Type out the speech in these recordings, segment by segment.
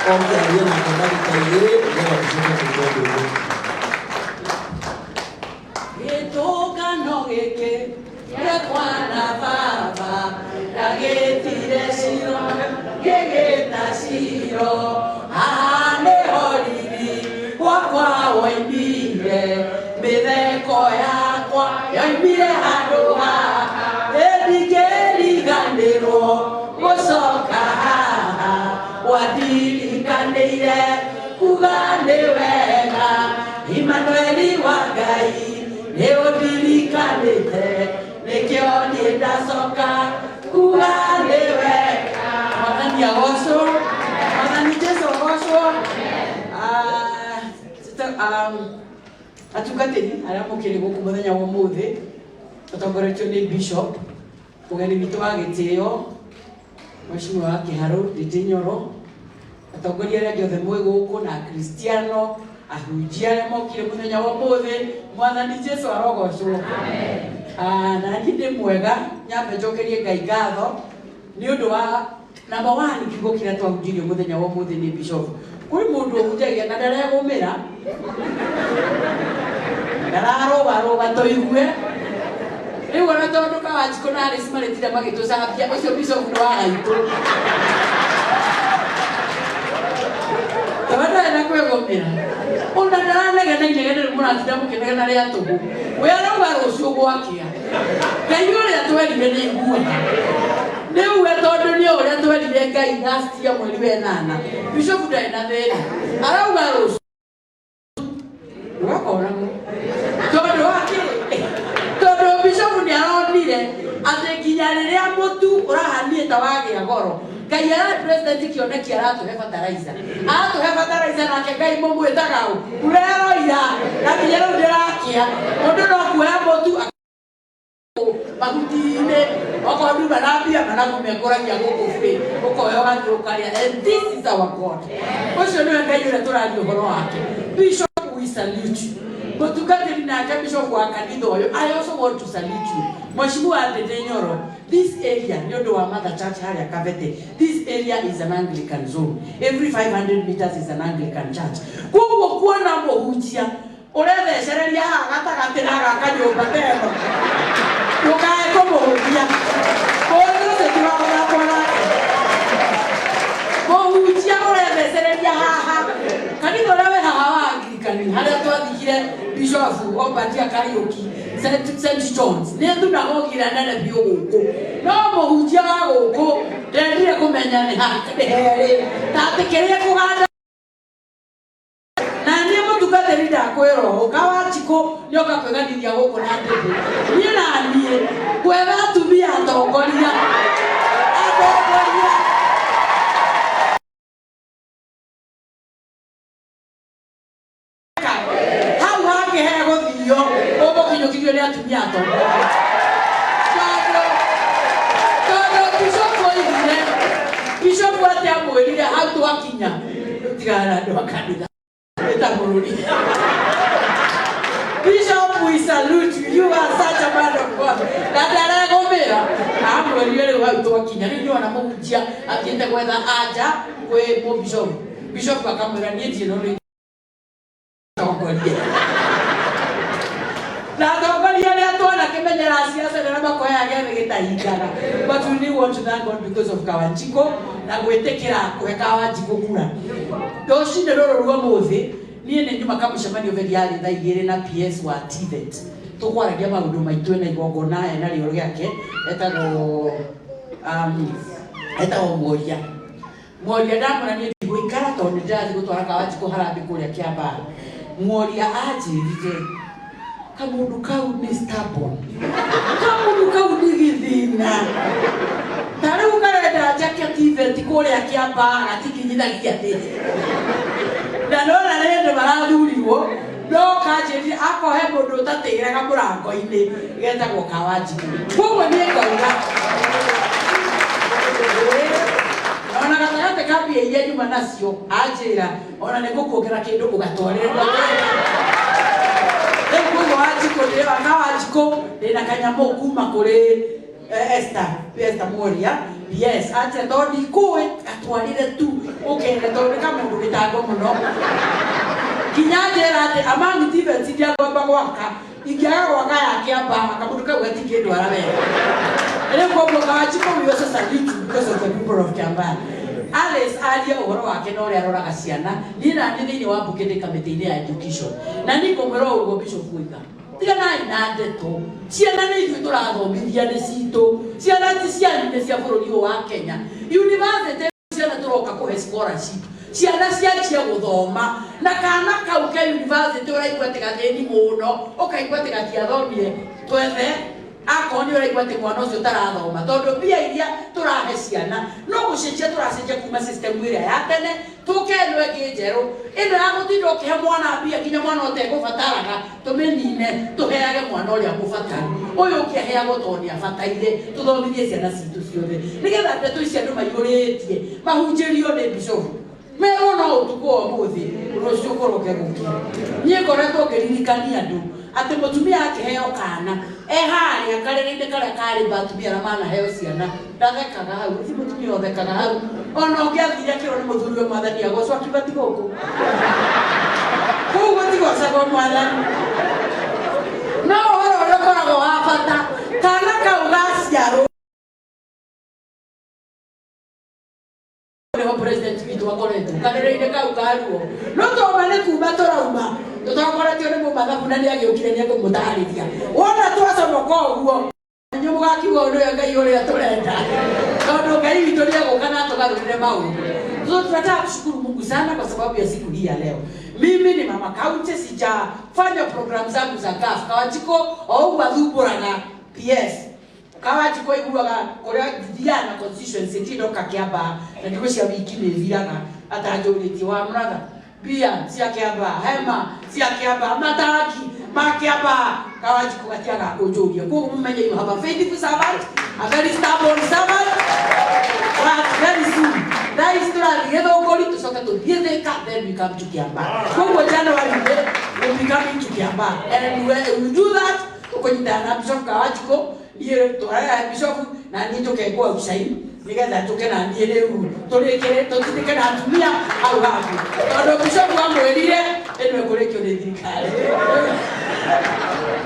Oke arie nake ndagĩka igĩrĩ nĩgetha tũcoke tũke ndũndũ. Gĩtũngano gĩkĩ gĩakwa na baba ndagĩtire Ciro ngĩgĩta Ciro haha nĩho riri gwakwa woimire mĩtheko yakwa yoimire handũ haha ĩndingĩriganĩrwo gũcoka haha wandirikanĩire kuga nĩ wega Imanueli wa Ngai nĩ ũndirikanĩte nĩkĩo niĩ ndacoka kuga nĩ wega. Mwathani agocwo, Mwathani Jesu agocwo. Ah, atungatĩri arĩa mũkĩrĩ gũkũ mũthenya wa ũmũthĩ tũtongoretio nĩ bishop mũgeni witũ wa gĩtĩo Mheshimiwa wa Kĩharũ Ndĩndĩ Nyoro, atongoria arĩa angĩ othe mwĩ gũkũ na akristiano ahunjia arĩa mokire mũthenya wa ũmũthĩ, Mwathani Jesu arogocwo. Ah, na niĩ ndĩ mwega, nyambe njokerie Ngai ngatho nĩ ũndũ wa number one kiugo kĩrĩa twahunjirio mũthenya wa ũmũthĩ nĩ bishop. Kũrĩ mũndũ ũhunjagia na ndaregũmĩra, ndararũgarũga tũigue. Rĩu ona tondũ Kawanjikũ na Alice marĩtinda magĩtũcambia, ũcio bishop nĩ wa gaitũ. Tondũ ndarĩ na kwĩgũmĩra. Ona ndaranegena inegene rĩu mũratinda mũkĩnegena rĩa tũhũ. We arauga rũciũ gwakĩa. Ngai ũrĩa twerire nĩ aiguaga. Nĩ uge tondũ nĩ ũrĩa twerire Ngai last year mweri wa ĩnana. Bishop ndarĩ na thĩna. Arauga rũciũ ũgakoragwo. Tondũ wa kĩ? Tondũ bishop nĩ aronire atĩ nginya rĩrĩa mũtu ũrahanire ta wagĩa goro, Ngai ara president kĩoneki aratũhe fertilizer. Aratũhe fertilizer nake Ngai mũmwĩtaga ũ? Mbura ĩroira na nginya rĩu ndĩrakĩa. Mũndũ no kuoya mũtu mahuti-inĩ okorwo nduma na mbia managu mekũragia gũkũ free ũkoya ũgathiĩ ũkarĩa. And this is our God. Ũcio nĩwe Ngai ũrĩa tũraria ũhoro wake. Bishop, we salute you. Mũtungatĩri nake bishop wa kanitha ũyũ, I also want to salute you. Mheshimiwa Ndĩndĩ Nyoro, this area nĩ ũndũ wa Mother Church harĩa Kabete, this area is an Anglican zone. Every 500 meters is an Anglican church. Koguo kuona mũhunjia ũrethecereria haha gatagatĩ na agaka nyũmba ta ĩno, ndũkae kũmũhũthia. Mũndũ ũcio ti wa gũthakwo nake. Mũhunjia ũrethecereria haha kanitha ũrĩa wĩ haha wa Anglican harĩa twathikire Bishop Obadia Kariũki St John's nĩ thunagogi ĩrĩa nene biũ gũkũ, no mũhunjia wa gũkũ ndendire kũmenya nĩ herĩ ta atĩ kĩrĩa kũganda. Na niĩ mũtungatĩri ndakwĩra ũũ, Kawanjikũ nĩoka kwĩganithia gũkũ na ndĩndĩ. Niĩ na niĩ ngwetha atumia atongoria. Atongoria. Hau hangĩ hegũthio ũgũkinyũkithio nĩ atumia atongoria. Tondũ tondũ bishop oigire, bishop atĩ amwĩrire hau twakinya rĩu tigana na andũ a kanitha ĩta bũrũri. Bishop, we salute you. You are such a man of God. Na ndaregũmĩra. Amwĩrire rĩu hau twakinya. Rĩu nĩwona mũhunjia athiĩte gwetha anja kwĩ mũbishop. Bishop akamwĩra niĩ ndirĩ na ũndũ atongoria. Na atongoria arĩa tuona kĩmenyera ciaca nĩ arĩa makoyaga gĩathĩ gĩtahingaga. But we really want to thank God because of Kawanjikũ na gwĩtĩkĩra kũhe Kawanjikũ kura. Rũcinĩ rũrũ rwa ũmũthĩ niĩ nĩ nyuma kamũcemanio very early thaa igĩrĩ na PS wa TVET. Tũkwaragia maũndũ maitũ ena igongona ena rĩo rĩake etagwo etagwo Mworia. Mworia ndamwĩra niĩ ndigũikara tondũ nĩ ndĩrathiĩ gũtwara Kawanjikũ harambee kũrĩa Kĩambaa. Mworia anjĩrire kamũndũ kau nĩ stubborn. Kamũndũ kau nĩ gĩthĩna. Ta rĩu karenda njake TVET kũrĩa Kĩambaa gatikinyithagia thĩ. Na nona rĩndĩ marathurirwo no kanjĩrire akorwo he mũndũ ũtatĩraga mũrango-inĩ getagwo Kawanjikũ. Koguo niĩ ngauga ona gatagatĩ ka mbia iria nyuma nacio anjĩra ona nĩ ngũkuongera kĩndũ ũgatwarĩre mwaka. Rĩu koguo Wanjikũ ndĩra Kawanjikũ ndĩna kanyamũ kuma kũrĩ Esther, Esther Mworia. PS atĩ tondũ ndikũĩ atwarire tu ũkende tondũ nĩ kamũndũ gĩtango mũno kinya njĩra atĩ among TVETs iria ngwamba gwaka ingĩaga gwaka ya Kĩambaa kamũndũ kau gatingĩndwara wega. Rĩu koguo Kawachiko, we also salute you because of the people of Kiambaa. Alice arie ũhoro wake na ũrĩa aroraga ciana. Niĩ na niĩ thĩinĩ wa mbunge ndĩ kamĩtĩ-inĩ ya education na niĩ ngũmwĩra o ũguo, Bishop Wĩka, tiganai na ndeto. Ciana nĩ ithuĩ tũrathomithia, nĩ citũ. Ciana ti cianyu, nĩ cia bũrũri ũyũ wa Kenya. University ciana tũroka kũhe scholarship, ciana cianjie gũthoma, na kana kau ke university ũraigua atĩ gathĩni mũno, ũkaigua atĩ gatiathomire, twethe akorwo nĩ ũraigua atĩ mwana ũcio ũtarathoma, tondũ mbia iria tũrahe ciana no gũcenjia tũracenjia kuma system ĩrĩa ya tene tũke ĩno ĩngĩ njerũ, ĩno ya gũtinda ũkĩhe mwana mbia nginya mwana ũtegũbataraga. Tũmĩnine, tũheage mwana ũrĩa mũbataru, ũyũ ũngĩ aheagwo tondũ nĩ abataire. Tũthomithie ciana citũ ciothe nĩgetha ndeto ici andũ maiyũrĩtie mahunjĩrio nĩ bishofu merwo no ũtukũ wa ũmũthĩ, rũciũ kũroke gũkĩ. Niĩ ngoretwo ngĩririkania andũ atĩ mũtumia akĩheo kana e harĩa karĩrĩ-inĩ karĩa karĩ ba atumia arĩa manaheo ciana, ndathekaga hau. Ti mũtumia ũthekaga hau, ona ũngĩathire akĩrwo nĩ mũthuri we, "Mwathani agocwo," akiuga ti gũkũ kũu gũtigocagwo mwathani. No ũhoro ũrĩa ũkoragwo wa bata, kana kau gaciarwo nĩho president witũ akoretwo karĩrĩ-inĩ kau karuo, no toma nĩ kuma tũrauma tũtongoretio nĩ mũmathabu na nĩ agĩũkire nĩ ekũmũtarĩria. Wona twacomoka ũguo, inyuĩ mũgakiuga ũyũ nĩwe Ngai ũrĩa tũrenda, tondũ Ngai witũ nĩ egũka na atũgarũrĩre maũndũ. So tunataka kushukuru Mungu sana kwa sababu ya siku hii ya leo. Mimi ni mama county, sijafanya program zangu za CAF. Kawachiko o ũguo athumbũraga PS. Kawachiko iguaga kũrĩa thiaga na constituency tindoka Kĩambaa na thikũ cia wiki nĩ thiraga atanjũrĩtie wa mũratha mbia cia Kĩambaa, hema cia Kĩambaa, matangi ma Kĩambaa. Kawachiko gatiaga kũnjũria. Koguo mũmenye you have a faithful servant, a very stubborn servant, but very soon thaa ici tũrathiĩ Gĩthũngũri, tũcoke tũthiĩ Thĩka, then we come to Kĩambaa. Koguo January we'll be coming to Kĩambaa, and we do that tũkũnyitana na Bishop Kawachiko. Niĩ twaraga Bishop na niĩ tũkekwo outshine nĩgetha tũke na niĩ rĩu tũrĩkĩre tũtindĩke na atumia hau haku, tondũ Bishop amwĩrire ĩno ĩkũrĩkio nĩ thirikari,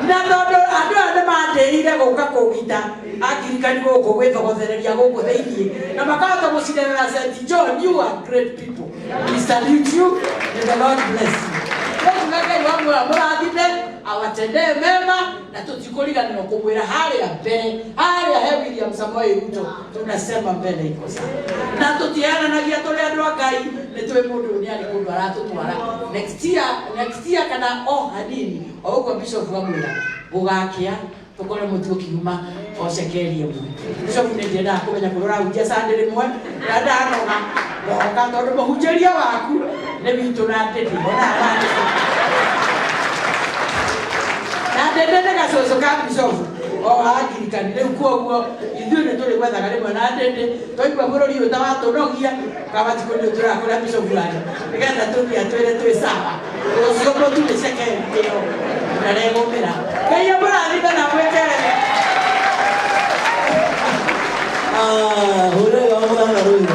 na tondũ andũ aya nĩ mandĩire gũka kũgita angirikani gũkũ gwĩthogothereria gũkũ thĩiniĩ na makahota gũcindana na St. John. You are great people. We salute you. May the Lord bless you. Rĩu Ngai wa muoyo mũrathime, awatendee mema, na tũtikũriganĩrwo kũmwĩra harĩa mbere harĩa he William Samoei Ruto tunasema mbele iko sawa, na tũtihananagia tũrĩ andũ a Ngai. Nĩ twĩ mũndũ ũyũ nĩ arĩ kũndũ aratũtwara next year, next year kana o hanini o ũguo Bishop amwĩra gũgakĩa tũkore mũtu ũkiuma o cekeri ĩmwe. Bishop, nĩ ndiendaga kũmenya kũrĩa ũrahunjia Sunday rĩmwe na ndanoga ngoka, tondũ mũhunjĩria waku nĩ witũ na ndĩndĩ ona na ndĩndĩ nĩ gacũcũ ka bishop o angirikani. Rĩu koguo ithuĩ nĩ tũrĩ gwethaga rĩmwe na ndĩndĩ twaigua bũrũri ũyũ ta watũnogia. Kawachiko nĩ tũrĩa kũrĩa bishop arĩ nĩgetha tũthiĩ atwĩre twĩ sawa, rũciũ mũtu nĩ cekeri ĩyo ndaregũmĩra. Ngai amũrathime na mwĩke wega. Ah, hũrĩra wa mũthanga rũĩ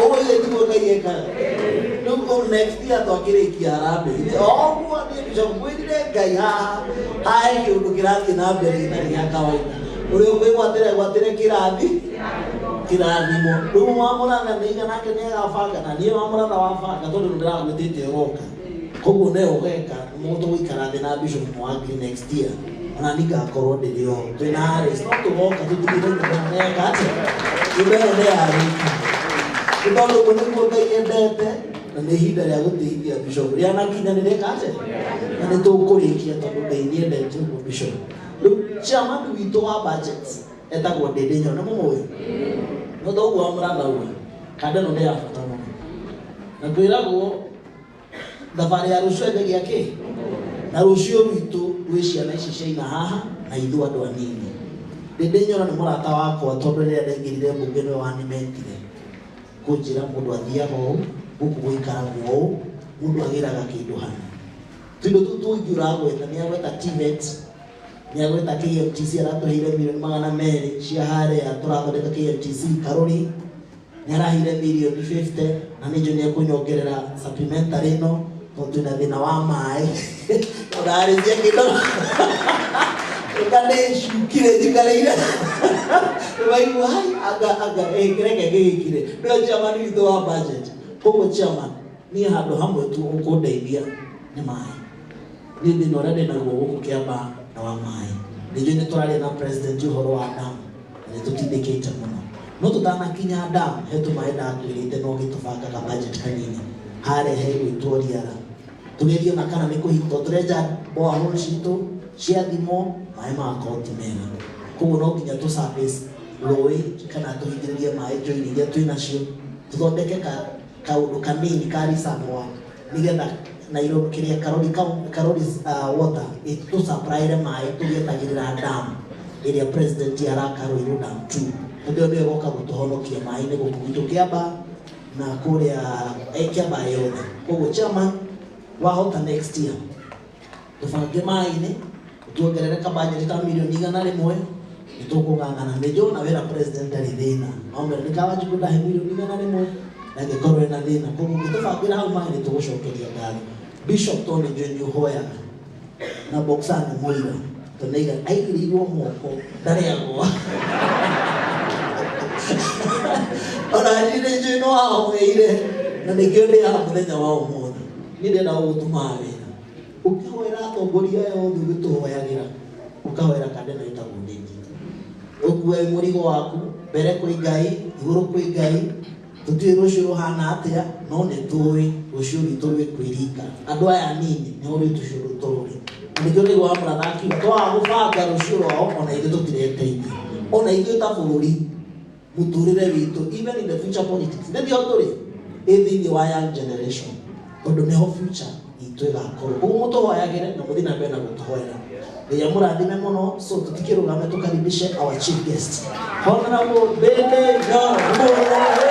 ũguo ithe tiguo Ngai ekaga. Rĩu o next year twakĩrĩkia harambee ithe o ũguo niĩ Bishop ngwĩrire Ngai haha hahe kĩũndũ kĩrathiĩ na mbere gĩtarĩ gĩa kawaida, ũrĩa ũkwĩgwatĩra gwatĩre kĩrathi kĩrathimo. Rĩu wa mũratha nĩ iga nake nĩ agabanga na niĩ wa mũratha wabanga, tondũ nĩ ndĩragwĩtĩte ũroka, koguo ne ũgeka mũtũgũikara thĩ na Bishop Mwangi next year, ona ni ngakorwo ndĩrĩ oho twĩna Harris, no tũgoka tũtigĩre nyũmba ĩno nĩyeka atĩa, nyũmba ĩno nĩ yarĩka, nĩ tondũ ũguo nĩguo Ngai endete, na nĩ ihinda rĩa gũtĩithia Bishop rĩanakinya nĩ rĩeka atĩa, na nĩ tũkũrĩkia tondũ Ngai nĩ endete ũguo. Bishop, rĩu chairman witũ wa budget etagwo Ndĩndĩ Nyono, nĩ mũmũĩ? No toguo wa mũratha uga kanda ĩno nĩ ya bata mũno, na kwĩragwo thabarĩ ya rũciũ enjagia kĩ na rũciũ rwitũ rwĩ ciana ici ciaina haha na ithuĩ andũ anini. Ndĩndĩ Nyoro nĩ mũrata wakwa, tondũ rĩrĩa ndaingĩrire mbunge nĩwe wanimentire kũnjĩra mũndũ athiaga ũũ, gũkũ gũikaragwo ũũ, mũndũ agĩraga kĩndũ hana tũindo tũu tũingĩ ũragweta. Nĩ agweta TVET. Nĩ agwĩta KMTC aratũheire milioni 200 cia harĩa tũrathondeka KMTC Karũri. Nĩ araheire milioni 50 na nĩ njũĩ nĩ ekũnyongerera supplementary ĩno tondũ twĩna thĩna wa maĩ. Ũrarĩria kĩndũ nĩcukire njikarĩire waigua hai anga anga reke ngĩgĩkire. Nĩwe chairman witũ wa budget. Koguo chairman, niĩ handũ hamwe tu ũkũndeithia nĩ maĩ. Niĩ thĩna ũrĩa ndĩnaguo gũkũ Kĩambaa na wa maĩ. Nĩ njũĩ nĩ tũraria na president ũhoro wa dam na nĩ tũtindĩkĩte mũno. No tũtanakinya dam he tũmaĩ ndakwĩrĩte no ũgĩtũbanga ka budget kanini harĩa hegwĩtwo Riara. Tũgerie ona kana nĩ kũhingwo tũrenja borehole citũ ciathimwo maĩ magakorwo ti mega. Koguo no nginya tũ service rũĩ kana tũhingĩrĩrie maĩ njũĩ-inĩ iria twĩ nacio tũthondeke kaũndũ kanini ka reservoir nĩgetha Nairobi kĩrĩa Karori Karori water ĩtũsupplyre maĩ tũgĩetagĩrĩra dam ĩrĩa president araka Ruiru Dam 2 tondũ ĩyo nĩyo ĩgoka gũtũhonokia maĩ-inĩ gũkũ gwitũ Kĩambaa na kũrĩa Kĩambaa yothe. Koguo chairman, wahota next year tũbange maĩ-inĩ tuongerere ka budget ka milioni 100 nĩtũkũng'ang'ana. Nĩ njũĩ ona wĩra president ndarĩ thĩna, no mbere nĩ Kawanjikũ ndahe milioni 100 ndangĩkorwo ena thĩna. Koguo ũngĩtũbangĩra hau maĩ nĩtũgũcokeria ngatho. Bishop tondũ nĩ njũĩ nĩ ũhoyaga na boxer nĩ mũira tondũ nĩaiga aigĩrĩirwo moko ndarĩagwo. Ona niĩ nĩ njũĩ nĩ wahoeire na nĩkĩo ndĩ haha mũthenya wa ũmũthĩ. Niĩ ndĩrenda gũgũtũma wĩra. Ũkĩhoera atongoria aya othe ũgĩtũhoyagĩra, ũkahoera kandena ĩtagwo Ndini. Ũkue mũrigo waku mbere kwĩ Ngai, igũrũ kwĩ Ngai, tũtiũĩ rũciũ rũhana atĩa, no nĩ tũĩ rũciũ rwitũ rwĩ kwĩringa. Andũ aya anini nĩho rũciũ rwitũ rũrĩ. Na nĩkĩo ũraigua Wamũratha akiuga twaga gũbanga rũciũ rwao ona ithuĩ tũtireteithia. Ona ithuĩ ta bũrũri mũtũrĩre witũ even in the future politics nĩthio tũrĩ ĩ thĩinĩ wa young generation tondũ nĩho future itũ ĩgakorwo. Koguo mũtũhoyagĩre na mũthiĩ na mbere na gũtũhoera. Ngai amũrathime mũno. So tũtikĩrũgame tũkaribishe our chief guest, Honorable Ndindi Nyoro.